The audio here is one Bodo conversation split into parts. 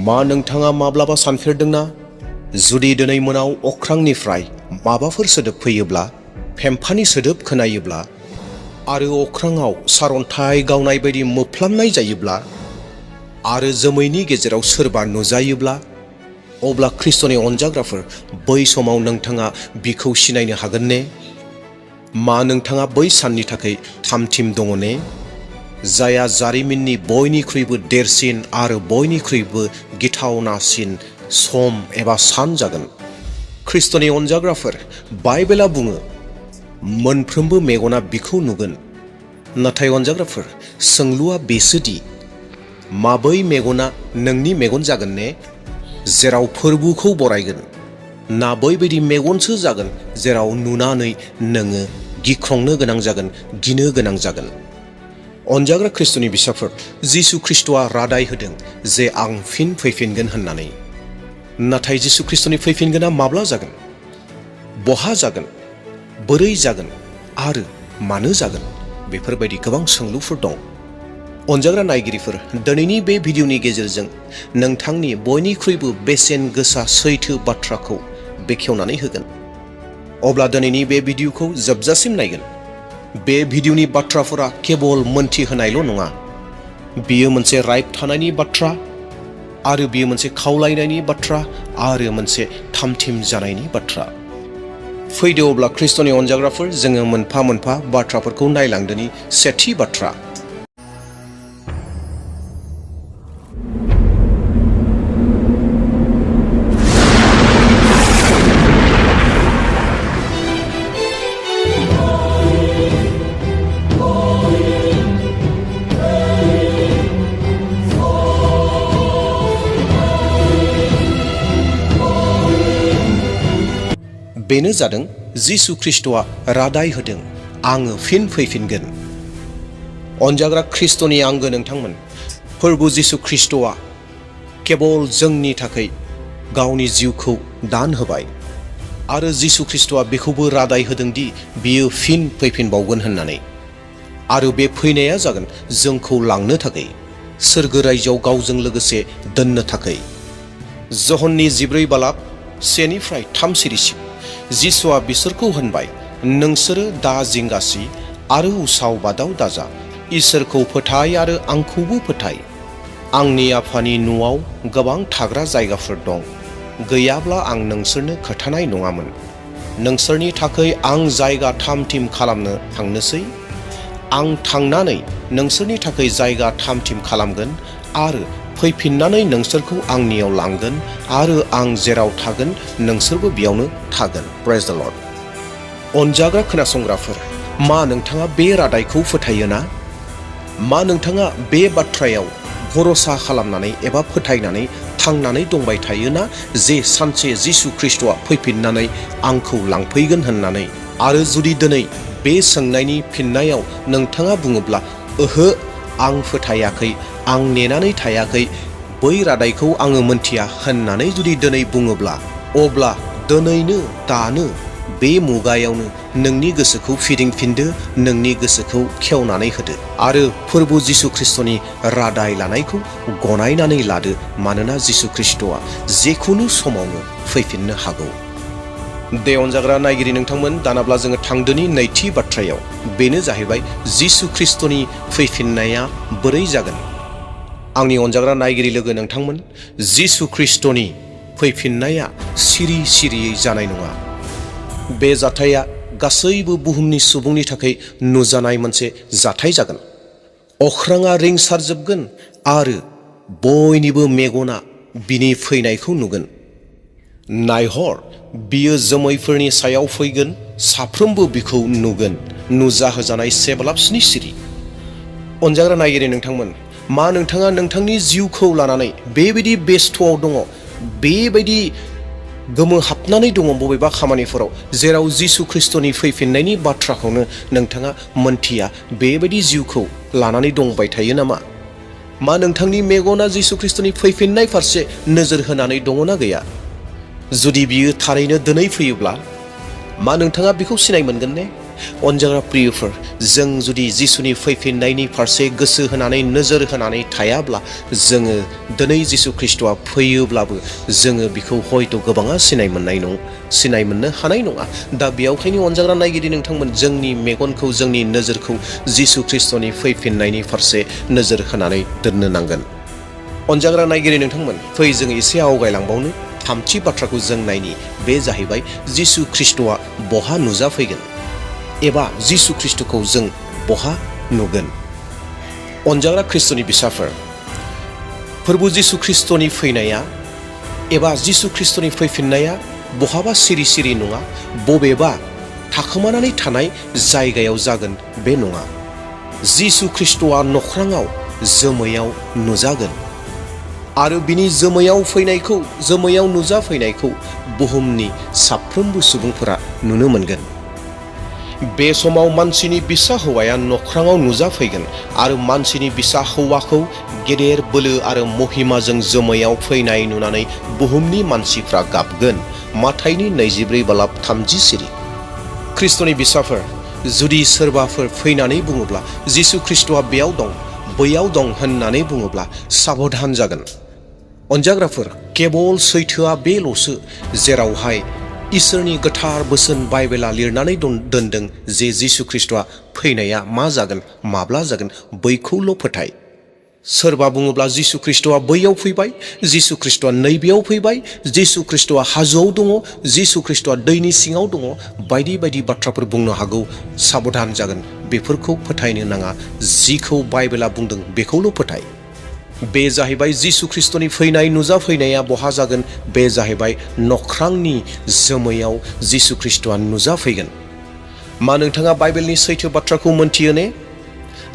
मा नोंथाङा माब्लाबा सानफेरदोंना जुदि दिनै मोनाव अख्रांनिफ्राय माबाफोर सोदोब फैयोब्ला, फेम्फानि सोदोब खोनायोब्ला आरो अख्राङाव सारअन्थाइ गावनाय बायदि मोफ्लामनाय जायोब्ला आरो जोमैनि गेजेराव सोरबा नुजायोब्ला, अब्ला ख्रिस्ट'नि अनजाग्राफोर, बै समाव नोंथाङा बिखौ सिनायनो हागोन ने? मा नोंथाङा बै साननि थाखाय थामथिम दङ ने? जायहा जारिमिननि बयनिख्रुइबो देरसिन आरो बयनिख्रुइबो गिथावनासिन सम एबा सान जागोन। ख्रिस्ट'नि अनजाग्राफोर, बाइबेला बुङो मोनफ्रोमबो मेगना बिखौ नुगोन। नाथाय अनजाग्राफोर, सोंलुआ बेसोदि मा बै मेगना नोंनि मेगन जागोन ने, जेराव फोरबुखौ बरायगोन, ना बैबायदि मेगनसो जागोन जेराव नुनानै नोङो गिख्रंनो गोनां जागोन, गिनो गोनां जागोन? अनजाग्रा ख्रिस्ट'नि बिसाफोर, जिसु ख्रिस्ट'आ रादाय होदों जे आं फिन फैफिनगोन होननानै। नाथाय जिसु ख्रिस्ट'नि फैफिनगोना माब्ला जागोन? बहा जागोन? बोरै जागोन? आरो मानो जागोन? बेफोरबायदि गोबां सोंलुफोर दं। अनजाग्रा नायगिरिफोर, दिनैनि बे भिडिअनि गेजेरजों नोंथांनि बयनिख्रुइबो बेसेन गोसा सैथो बाथ्राखौ बेखेवनानै होगोन। अब्ला दिनैनि बे भिडिअखौ जोबजासिम नायगोन। बे भिडिअनि बाथ्राफोरा केवल मोनथिहोनायल' नङा, बियो मोनसे रायबथानायनि बाथ्रा, आरो बियो मोनसे खावलायनायनि बाथ्रा, आरो मोनसे थामथिम जानायनि बाथ्रा। फैदो अब्ला ख्रिस्ट'नि अनजाग्राफोर, जोङो मोनफा मोनफा बाथ्राफोरखौ नायलांदोनि। सेथि बाथ्रा, बेनो जादों जिसु ख्रिस्ट'आ रादाय होदों, आङो फिन फैफिनगोन। अनजाग्रा ख्रिस्ट'नि आंगो नोंथांमोन, फोरबु जिसु ख्रिस्ट'आ केवल जोंनि थाखाय गावनि जिउखौ दान होबाय, आरो जिसु ख्रिस्ट'आ बेखौबो रादाय होदों दि बियो फिन फैफिनबावगोन होननानै। आरो बे फैनाया जागोन जोंखौ लांनो थाखाय, सोरगो रायजोआव गावजों लोगोसे दोननो थाखाय। जहननि 14:1-3 सिरिसिम जिसुआ बिसोरखौ होनबाय, नोंसोरो दा जिंगासि आरो उसाव बादाव दाजा, इसोरखौ फोथाय आरो आंखौबो फोथाय। आंनि आफानि न'आव गोबां थाग्रा जायगाफोर दं, गैयाब्ला आं नोंसोरनो खोन्थानाय नङामोन। नोंसोरनि थाखाय आं जायगा थामथिम खालामनो थांनोसै। आं थांनानै नोंसोरनि थाखाय जायगा थामथिम खालामगोन आरो फैफिननानै नोंसोरखौ आंनियाव लांगोन, आरो आं जेराव थागोन नोंसोरबो बेयावनो थागोन। प्रेज द लर्ड। अनजाग्रा खोनासंग्राफोर, मा नोंथाङा बे रादायखौ फोथायो ना? मा नोंथाङा बे बाथ्रायाव भरसा खालामनानै एबा फोथायनानै थांनानै दंबाय थायोना जे सानसे जिसु ख्रिस्ट'आ फैफिननानै आंखौ लांफैगोन होननानै? आरो जुदि दिनै बे सोंनायनि फिननायाव नोंथाङा बुङोब्ला, ओहो आं फोथायाखै, आं नेनानै थायाखै, बै रादायखौ आङो मोनथिया होननानै जुदि दिनै बुङोब्ला, अब्ला दिनैनो दानो बे मुगायावनो नोंनि गोसोखौ फिदिंफिनदो, नोंनि गोसोखौ खेवनानै होदो, आरो फोरबु जिसु ख्रिस्ट'नि रादाय लानायखौ गनायनानै लादो। मानोना जिसु ख्रिस्ट'आ जेखुनु समावनो फैफिननो हागौ। दे अनजाग्रा नायगिरि नोंथांमोन, दानाब्ला जोङो थांदोनि नैथि बाथ्रायाव। बेनो जाहैबाय जिसु ख्रिस्ट'नि फैफिननाया बोरै जागोन? आंनि अनजाग्रा नायगिरि लोगो नोंथांमोन, जिसु ख्रिस्ट'नि फैफिननाया सिरि सिरियै जानाय नङा। बे जाथाया गासैबो बुहुमनि सुबुंनि थाखाय नुजानाय मोनसे जाथाय जागोन। अख्राङा रिंसारजोबगोन आरो बयनिबो मेगना बिनि फैनायखौ नुगोन। नायहर, बियो जोमैफोरनि सायाव फैगोन, साफ्रोमबो बिखौ नुगोन। नुजाहोजानाय 7:7 सिरि। अनजाग्रा नायगिरि नोंथांमोन, मा नोंथाङा नोंथांनि जिउखौ लानानै बेबायदि बेस्थ'आव दङ, बेबायदि गोमोहाबनानै दङ बबेबा खामानिफोराव, जेराव जिसु ख्रिस्ट'नि फैफिननायनि बाथ्राखौनो नोंथाङा मोनथिया, बेबायदि जिउखौ लानानै दंबाय थायो नामा? मा नोंथांनि मेगना जिसु ख्रिस्ट'नि फैफिननाय फारसे नोजोर होनानै दङना गैया? जुदि बियो थारैनो दिनै फैयोब्ला, मा नोंथाङा बिखौ सिनाय मोनगोन ने? अनजाग्रा प्रियफोर, जों जुदि जिसुनि फैफिननायनि फारसे गोसो होनानै नोजोर होनानै थायाब्ला जोङो दिनै जिसु ख्रिस्ट'आ फैयोब्लाबो जोङो बिखौ हयथ' गोबाङा सिनाय मोननो हानाय नङा। दा बेयावखायनो अनजाग्रा नायगिरि नोंथांमोन, जोंनि मेगनखौ, जोंनि नोजोरखौ जिसु ख्रिस्ट'नि फैफिननायनि फारसे नोजोर होनानै दोननो नांगोन। अनजाग्रा नायगिरि नोंथांमोन, फै जों एसे आवगायलांबावनो। थामथि बाथ्राखौ जों नायनि, बे जाहैबाय जिसु ख्रिस्ट'आ बहा नुजाफैगोन एबा जिसु ख्रिस्ट'खौ जों बहा नुगोन। अनजाग्रा ख्रिस्ट'नि बिसाफोर, फोरबु जिसु ख्रिस्ट'नि फैनाया एबा जिसु ख्रिस्ट'नि फैफिननाया बहाबा सिरि सिरि नङा, बबेबा थाखोमानानै थानाय जायगायाव जागोन बे नङा। जिसु ख्रिस्ट'आ नख्राङाव जोमैयाव नुजागोन आरो बिनि जोमैयाव नुजाफैनायखौ बुहुमनि साफ्रोमबो सुबुंफोरा नुनो मोनगोन। बे समाव मानसिनि बिसा हौवाया नख्राङाव नुजाफैगोन आरो मानसिनि बिसा हौवाखौ गेदेर बोलो आरो महिमाजों जोमैयाव फैनाय नुनानै बुहुमनि मानसिफ्रा गाबगोन। माथाइनि 24:30। ख्रिस्ट'नि बिसाफोर, जुदि सोरबाफोर फैनानै बुङोब्ला जिसु ख्रिस्ट'आ बेयाव दं, बैयाव दं होननानै बुङोब्ला साबधान जागोन। अनजाग्राफोर, केबल सैथोआ बेल'सो जेरावहाय इसोरनि गोथार बोसोन बाइबेला लिरनानै दोनदों जे जिसु ख्रिस्ट'आ फैनाया मा जागोन, माब्ला जागोन, बैखौल' फोथाय। सोरबा बुङोब्ला जिसु ख्रिस्ट'आ बैयाव फैबाय, जिसु ख्रिस्ट'आ नैबेयाव फैबाय, जिसु ख्रिस्ट'आ हाजोआव दङ, जिसु ख्रिस्ट'आ दैनि सिङाव दङ, बायदि बायदि बाथ्राफोर बुंनो हागौ। साबधान जागोन, बेफोरखौ फोथायनो नाङा। जिखौ बाइबेला बुंदों बेखौल' फोथाय। बे जाहैबाय जिसु ख्रिस्ट'नि फैनाय नुजाफैनाया बहा जागोन, बे जाहैबाय नख्रांनि जोमैयाव जिसु ख्रिस्ट'आ नुजाफैगोन। मा नोंथाङा बाइबेलनि सैथो बाथ्राखौ मोनथियो ने?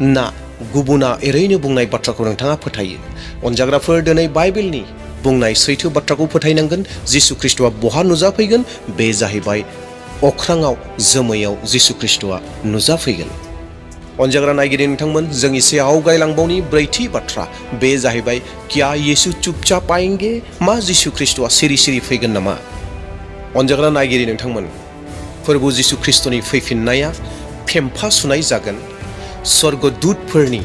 ना गुबुना ओरैनो बुंनाय बाथ्राखौ नोंथाङा फोथायो? अनजाग्राफोर, दिनै बाइबेलनि बुंनाय सैथो बाथ्राखौ फोथायनांगोन। जिसु ख्रिस्ट'आ बहा नुजाफैगोन? बे जाहैबाय अख्राङाव जोमैयाव जिसु ख्रिस्ट'आ नुजाफैगोन। अनजाग्रा नायगिरि नोंथांमोन, जों एसे आवगायलांबावनि। ब्रैथि बाथ्रा, बे जाहैबाय क्या यीशु चुपचाप आएंगे? मा जिसु ख्रिस्ट'आ सिरि सिरि फैगोन नामा? अनजाग्रा नायगिरि नोंथांमोन, फोरबु जिसु ख्रिस्ट'नि फैफिननाया फेम्फा सुनाय जागोन। स्वर्गदूतफोरनि,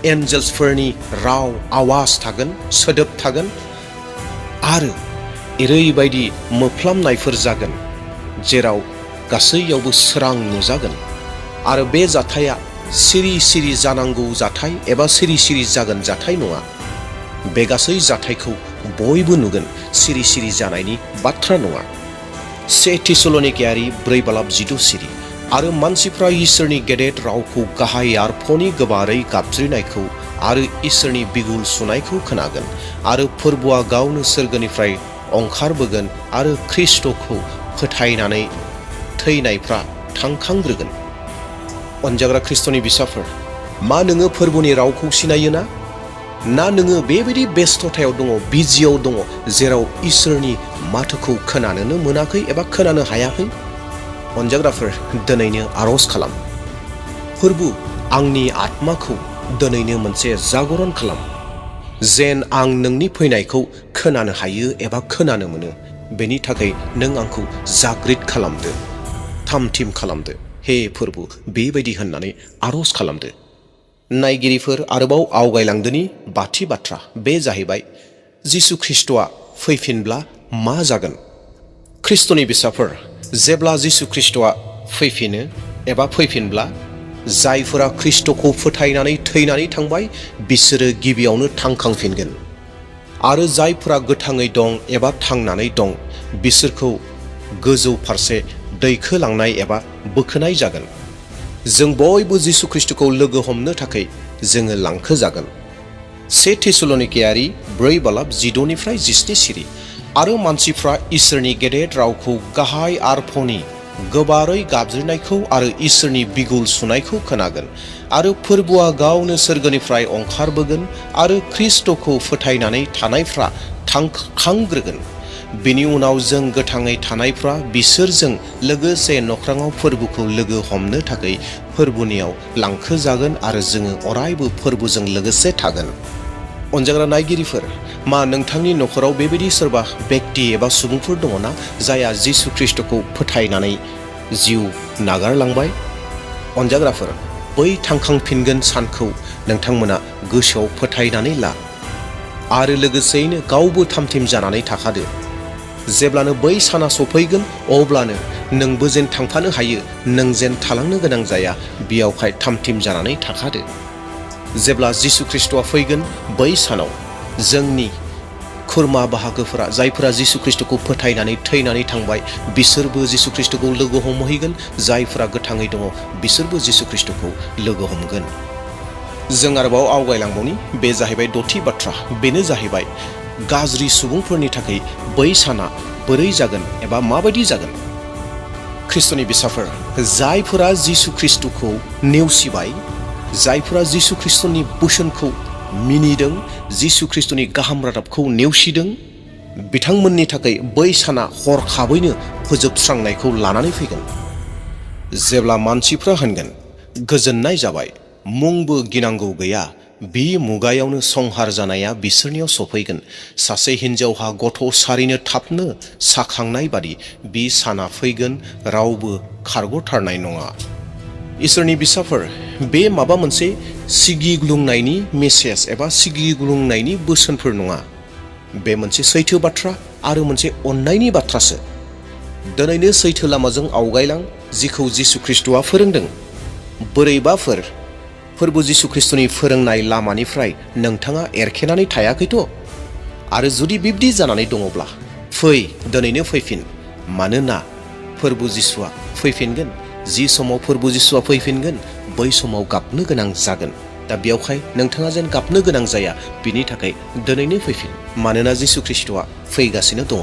एन्जेल्सफोरनि राव आवाज थागोन, सोदोब थागोन आरो ओरैबायदि मोफ्लामनायफोर जागोन जेराव गासैयावबो सोरां नुजागोन। आरो बे जाथाया सिरि सिरि जानांगौ जाथाय एबा सिरि सिरि जागोन जाथाय नङा। बे गासै जाथायखौ बयबो नुगोन, सिरि सिरि जानायनि बाथ्रा नङा। 1 थिस्सलनिकेयारि 4:16। आरो मानसिफ्रा इसोरनि गेदेर रावखौ गाहाय आरफनि गोबारै गाबज्रिनायखौ आरो इसोरनि बिगुल सुनायखौ खोनागोन आरो फोरबुआ गावनो सोरगोनिफ्राय ओंखारबोगोन आरो ख्रिस्ट'खौ फोथायनानै थैनायफ्रा थांखांग्रोगोन। अनजाग्रा ख्रिस्ट'नि बिसाफोर, मा नोङो फोरबुनि रावखौ सिनायो ना? ना नोङो बेबायदि बेस्थ'थायाव दङ, बिजियाव दङ, जेराव इसोरनि माथोखौ खोनानोनो मोनाखै एबा खोनानो हायाखै? अनजाग्राफोर, दिनैनो आर'ज खालाम। फोरबु, आंनि आत्माखौ दिनैनो मोनसे जागरण खालाम, जेन आं नोंनि फैनायखौ खोनानो हायो एबा खोनानो मोनो। बेनि थाखाय नों आंखौ जागृत खालामदो, थामथिम खालामदो। हे फोरबु, बेबायदि होननानै आर'ज खालामदो। नायगिरिफोर, आरोबाव आवगायलांदोनि बाथि बाथ्रा, बे जाहैबाय जिसु ख्रिस्ट'आ फैफिनब्ला मा जागोन। ख्रिस्ट'नि बिसाफोर, जेब्ला जिसु ख्रिस्ट'आ फैफिनो एबा फैफिनब्ला जायफोरा ख्रिस्ट'खौ फोथायनानै थैनानै थांबाय बिसोरो गिबियावनो थांखांफिनगोन आरो जायफोरा गोथाङै दं एबा थांनानै दं बिसोरखौ गोजौ फारसे दैखोलांनाय एबा बोखोनाय जागोन। जों बयबो जिसु ख्रिस्ट'खौ लोगो हमनो थाखाय जोङो लांखोजागोन। 1 थिस्सलनिकेयारि 4:16-17। आरो मानसिफ्रा इसोरनि गेदेर रावखौ गाहाय आरफनि गोबारै गाबज्रिनायखौ आरो इसोरनि बिगुल सुनायखौ खोनागोन आरो फोरबुआ गावनो सोरगोनिफ्राय ओंखारबोगोन आरो ख्रिस्ट'खौ फोथायनानै थानायफ्रा थांखांग्रोगोन। बिनि उनाव जों गोथाङै थानायफ्रा बिसोरजों लोगोसे नख्राङाव फोरबुखौ लोगो हमनो थाखाय फोरबुनियाव लांखोजागोन आरो जोङो अरायबो फोरबुजों लोगोसे थागोन। अनजाग्रा नायगिरिफोर, मा नोंथांनि नखराव बेबायदि सोरबा बेक्ति एबा सुबुंफोर दङ ना जायहा जिसु ख्रिस्ट'खौ फोथायनानै जिउ नागारलांबाय? अनजाग्राफोर, बै थांखांफिनगोन सानखौ नोंथांमोना गोसोआव फोथायनानै ला आरो लोगोसेयैनो गावबो थामथिम जानानै थाखादो। जेब्लानो बै साना सफैगोन अब्लानो नोंबो जेन थांफानो हायो, नों जेन थालांनो गोनां जाया, बेयावहाय थामथिम जानानै थाखादो। जेब्ला जिसु ख्रिस्ट'आ फैगोन बै सानाव जोंनि खुरमा बाहागोफोरा जायफोरा जिसु ख्रिस्ट'खौ फोथायनानै थैनानै थांबाय बिसोरबो जिसु ख्रिस्ट'खौ लोगो हमहैगोन। जायफोरा गोथाङै दङ बिसोरबो जिसु ख्रिस्ट'खौ लोगो हमगोन। जों आरोबाव आवगायलांबावनि, बे जाहैबाय द'थि बाथ्रा। बेनो जाहैबाय गाज्रि सुबुंफोरनि थाखाय बै साना बोरै जागोन एबा माबायदि जागोन। ख्रिस्ट'नि बिसाफोर, जायफोरा जिसु ख्रिस्ट'खौ नेवसिबाय, जायफोरा जिसु ख्रिस्ट'नि बोसोनखौ मिनिदों, जिसु ख्रिस्ट'नि गाहाम रादाबखौ नेवसिदों, बिथांमोननि थाखाय बै साना हरखाबैनो फोजोबस्रांनायखौ लानानै फैगोन। जेब्ला मानसिफ्रा होनगोन, गोजोननाय जाबाय, मुंबो गिनांगौ गैया, बे मुगायावनो संहार जानाया बिसोरनियाव सफैगोन। सासे हिन्जावहा गथ' सारिनो थाबनो साखांनाय बादि बे साना फैगोन, रावबो खारग'थारनाय नङा। इसोरनि बिसाफोर, बे माबा मोनसे सिगिग्लुंनायनि मेसेज एबा सिगिग्लुंनायनि बोसोनफोर नङा। बे मोनसे सैथो बाथ्रा आरो मोनसे अननायनि बाथ्रासो। दिनैनो सैथो लामाजों आवगायलां, जिखौ जिसु ख्रिस्ट'आ फोरोंदों। बोरैबाफोर फोरबो जिसु ख्रिस्ट'नि फोरोंनाय लामानिफ्राय नोंथाङा एरखेनानै थायाखैथ'? आरो जुदि बिब्दि जानानै दङब्ला फै, दिनैनो फैफिन। मानोना फोरबो जिसुआ फैफिनगोन। जि समाव फोरबो जिसुआ फैफिनगोन बै समाव गाबनो गोनां जागोन। दा बेयावहाय नोंथाङा जेन गाबनो गोनां जाया बिनि थाखाय दिनैनो फैफिन, मानोना जिसु ख्रिस्ट'आ फैगासिनो दङ।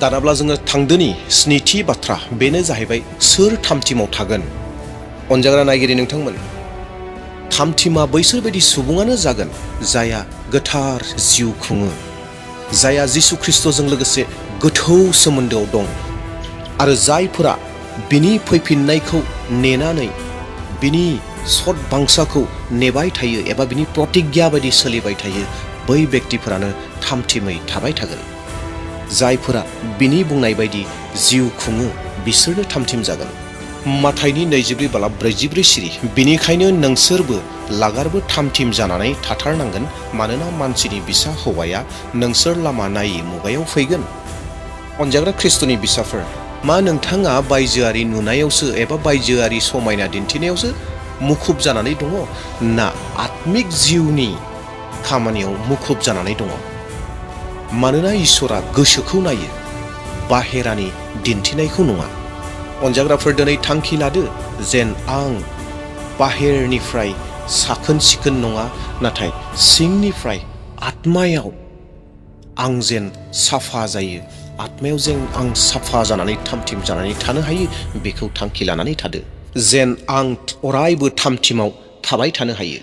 दानाब्ला जोङो थांदोनि स्निथि बाथ्रा, बेनो जाहैबाय सोर थामथिमाव थागोन। अनजाग्रा नायगिरि नोंथांमोन, थामथिमा बैसोरबायदि सुबुङानो जागोन जायहा गोथार जिउ खुङो, जायहा जिसु ख्रिस्ट'जों लोगोसे गोथौ सोमोन्दोआव दं आरो जायफोरा बिनि फैफिननायखौ नेनानै बिनि सत बांसाखौ नेबाय थायो एबा बिनि प्रतिज्ञा बायदि सोलिबाय थायो, बै व्यक्तिफोरानो थामथिमै थाबाय थागोन। जायफोरा बिनि बुंनाय बायदि जिउ खुङो बिसोरनो थामथिम जागोन। माथाइनि 24:44 सिरि, बिनिखायनो नोंसोरबो लागारबो थामथिम जानानै थाथारनांगोन, मानोना मानसिनि बिसा हौवाया नोंसोर लामा नायै मुगायाव फैगोन। अनजाग्रा ख्रिस्ट'नि बिसाफोर, मा नोंथाङा बायजोआरि नुनायावसो एबा बायजोआरि समायना दिन्थिनायावसो मुखुब जानानै दङ, ना आत्मिक जिउनि खामानियाव मुखुब जानानै दङ? मानोना इसोरा गोसोखौ नायो, बाहेरानि दिन्थिनायखौ नङा। अनजाग्राफोर, दिनै थांखि लादो जेन आं बाहेरनिफ्राय साखोन सिखोन नङा, नाथाय सिंनिफ्राय आत्मायाव आं जेन साफा जायो, आत्मायाव जेन आं साफा जानानै थामथिम जानानै थानो हायो, बेखौ थांखि लानानै थादो। जेन आं अरायबो थामथिमाव थाबाय थानो हायो।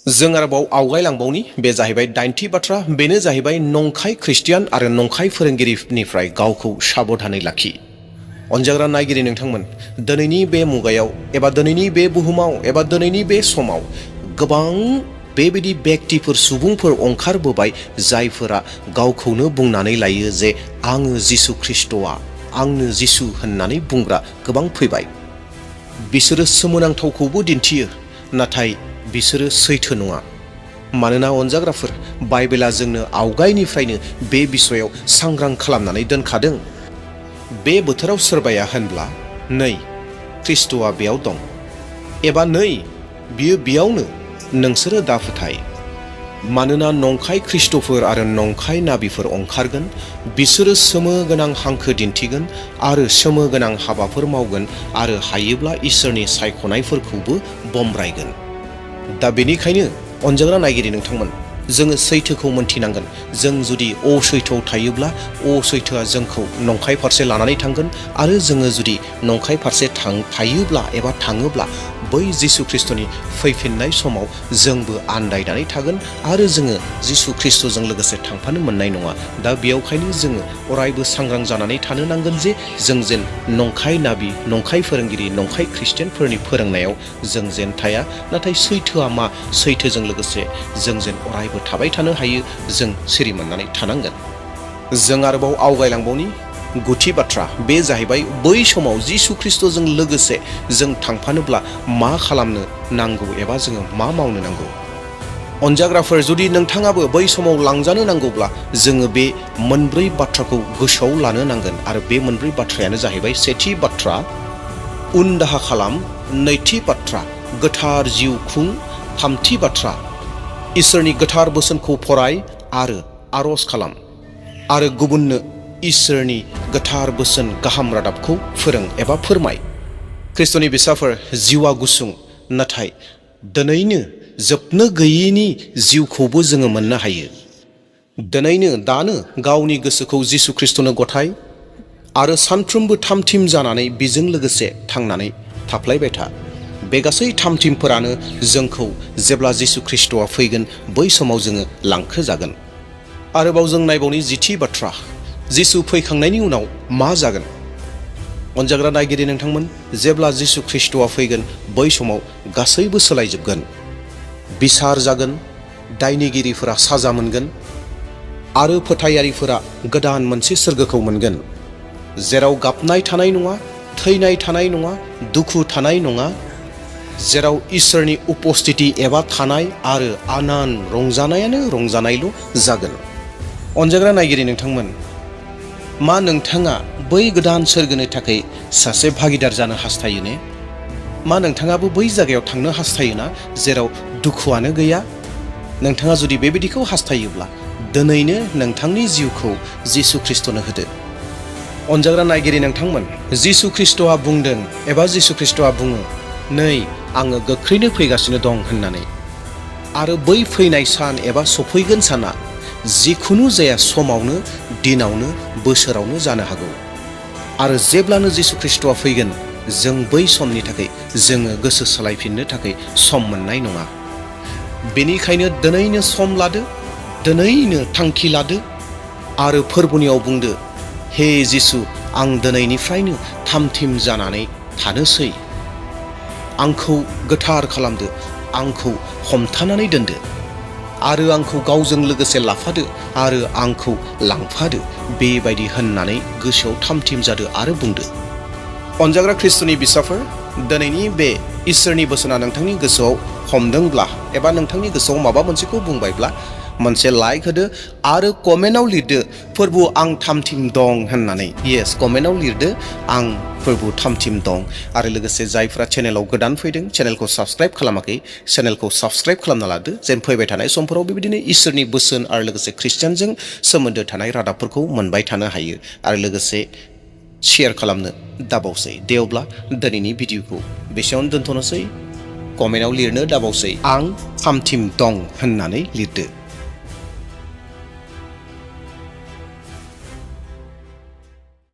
जों आरोबाव आवगायलांबावनि, बे जाहैबाय 9थि बाथ्रा। बेनो जाहैबाय नंखाय ख्रिस्टियान आरो नंखाय फोरोंगिरिनिफ्राय गावखौ साबधानै लाखि। अनजाग्रा नायगिरि नोंथांमोन, दिनैनि बे मुगायाव एबा दिनैनि बे बुहुमाव एबा दिनैनि बे समाव गोबां बेबायदि व्यक्तिफोर, सुबुंफोर ओंखारबोबाय जायफोरा गावखौनो बुंनानै लायो जे आङो जिसु ख्रिस्ट'आ आंनो जिसु होननानै बुंग्रा गोबां फैबाय। बिसोरो सोमोनांथावखौबो दिन्थियो, नाथाय बिसोरो सैथो नङा। मानोना अनजाग्राफोर, बाइबेला जोंनो आवगायनिफ्रायनो बे बिसयाव सांग्रां खालामनानै दोनखादों। बे बोथोराव सोरबाया होनब्ला नै ख्रिस्ट'आ बेयाव दं, एबा नै बियो बेयावनो, नोंसोरो दा फोथाय। मानोना नंखाय ख्रिस्ट'फोर आरो नंखाय नाबिफोर ओंखारगोन। बिसोरो सोमो गोनां हांखो दिन्थिगोन आरो सोमो गोनां हाबाफोर मावगोन आरो हायोब्ला इसोरनि सायख'नायफोरखौबो बमब्रायगोन। दा बेनिखायनो अनजाग्रा नायगिरि नोंथांमोन, जोङो सैथोखौ मोनथिनांगोन। जों जुदि असैथोआव थायोब्ला असैथोआ जोंखौ नंखाय फारसे लानानै थांगोन, आरो जोङो जुदि नंखाय फारसे थायोब्ला एबा थाङोब्ला बै जिसु ख्रिस्ट'नि फैफिननाय समाव जोंबो आन्दायनानै थागोन आरो जोङो जिसु ख्रिस्ट'जों लोगोसे थांफानो मोननाय नङा। दा बेयावखायनो जोङो अरायबो सांग्रां जानानै थानो नांगोन जे जों जेन नंखाय नाबि, नंखाय फोरोंगिरि, नंखाय ख्रिस्टियानफोरनि फोरोंनायाव जों जेन थाया, नाथाय सैथोआ मा, सैथोजों लोगोसे जों जेन अरायबो थाबाय थानो हायो, जों सिरि मोननानै थानांगोन। जों आरोबाव आवगायलांबावनि, गुथि बाथ्रा बे जाहैबाय बै समाव जिसु ख्रिस्ट'जों लोगोसे जों थांफानोब्ला मा खालामनो नांगौ एबा जोङो मा मावनो नांगौ। अनजाग्राफोर, जुदि नोंथाङाबो बै समाव लांजानो नांगौब्ला जोङो बे मोनब्रै बाथ्राखौ गोसोआव लानो नांगोन आरो बे मोनब्रै बाथ्रायानो जाहैबाय सेथि बाथ्रा उन दाहा खालाम, नैथि बाथ्रा गोथार जिउ खुं, थामथि बाथ्रा इसोरनि गोथार बोसोनखौ फराय आरो आर'ज खालाम आरो गुबुननो इसोरनि गोथार बोसोन गाहाम रादाबखौ फोरों एबा फोरमाय। ख्रिस्ट'नि फिसाफोर, जिउआ गुसुं, नाथाय दिनैनो जोबनो गैयैनि जिउखौबो जोङो मोननो हायो। दिनैनो दानो गावनि गोसोखौ जिसु ख्रिस्ट'नो गथाय आरो सानफ्रोमबो थामथिम जानानै बिजों लोगोसे थांनानै थाफ्लायबाय था। बे गासै थामथिमफोरानो जोंखौ जेब्ला जिसु ख्रिस्ट'आ फैगोन बै समाव जोङो लांखोजागोन। आरोबाव जों नायबावनि जिथि बाथ्रा, जिसु फैखांनायनि उनाव मा जागोन। अनजाग्रा नायगिरि नोंथांमोन, जेब्ला जिसु ख्रिस्ट'आ फैगोन बै समाव गासैबो सोलायजोबगोन। बिसार जागोन, दायनिगिरिफोरा साजा मोनगोन आरो फोथायारिफोरा गोदान मोनसे सोरगोखौ मोनगोन, जेराव गाबनाय थानाय नङा, थैनाय थानाय नङा, दुखु थानाय नङा, जेराव इसोरनि उपस्थिति एबा थानाय आरो आनान रंजानायानो रंजानायल' जागोन। अनजाग्रा नायगिरि नोंथांमोन, मा नोंथाङा बै गोदान सोरगोनि थाखाय सासे भागिदार जानो हास्थायो ने? मा नोंथाङाबो बै जायगायाव थांनो हास्थायोना जेराव दुखुआनो गैया? नोंथाङा जुदि बेबायदिखौ हास्थायोब्ला दिनैनो नोंथांनि जिउखौ जिसु ख्रिस्ट'नो होदो। अनजाग्रा नायगिरि नोंथांमोन, जिसु ख्रिस्ट'आ बुंदों एबा जिसु ख्रिस्ट'आ बुङो, नै आङो गोख्रैनो फैगासिनो दं होननानै। आरो बै फैनाय सान एबा सफैगोन साना जिखुनु जाया समावनो, दिनावनो, बोसोरावनो जानो हागौ। आरो जेब्लानो जिसु ख्रिस्ट'आ फैगोन जों बै समनि थाखाय जोङो गोसो सोलायफिननो थाखाय सम मोननाय नङा। बेनिखायनो दिनैनो सम लादो, दिनैनो थांखि लादो आरो फोरबोनियाव बुंदो, हे जिसु, आं दिनैनिफ्रायनो थामथिम जानानै थानोसै। आंखौ गोथार खालामदो, आंखौ हमथानानै दोनदो आरो आंखौ गावजों लोगोसे लाफादो आरो आंखौ लांफादो। बेबायदि होननानै गोसोआव थामथिम जादो आरो बुंदो। अनजाग्रा ख्रिस्ट'नि फिसाफोर, दिनैनि बे इसोरनि बोसोना नोंथांनि गोसोआव हमदोंब्ला एबा नोंथांनि गोसोआव माबा मोनसेखौ बुंबायब्ला मोनसे लाइक होदो आरो कमेन्टआव लिरदो, फोरबो आं थामथिम दं होननानै। येस, कमेन्टआव लिरदो, आं फोरबो थामथिम दं। आरो लोगोसे जायफ्रा चेनेलाव गोदान फैदों, चेनेलखौ साबस्क्राइब खालामाखै, चेनेलखौ साबस्क्राइब खालामना लादो, जेन फैबाय थानाय समफोराव बेबायदिनो इसोरनि बोसोन आरो लोगोसे ख्रिस्टियानजों सोमोन्दो थानाय रादाबफोरखौ मोनबाय थानो हायो। आरो लोगोसे शेयार खालामनो दाबावसै। दे अब्ला दिनैनि भिडिअखौ बेसेयावनो दोनथ'नोसै। कमेन्टआव लिरनो दाबावसै, आं थामथिम दं होननानै लिरदो।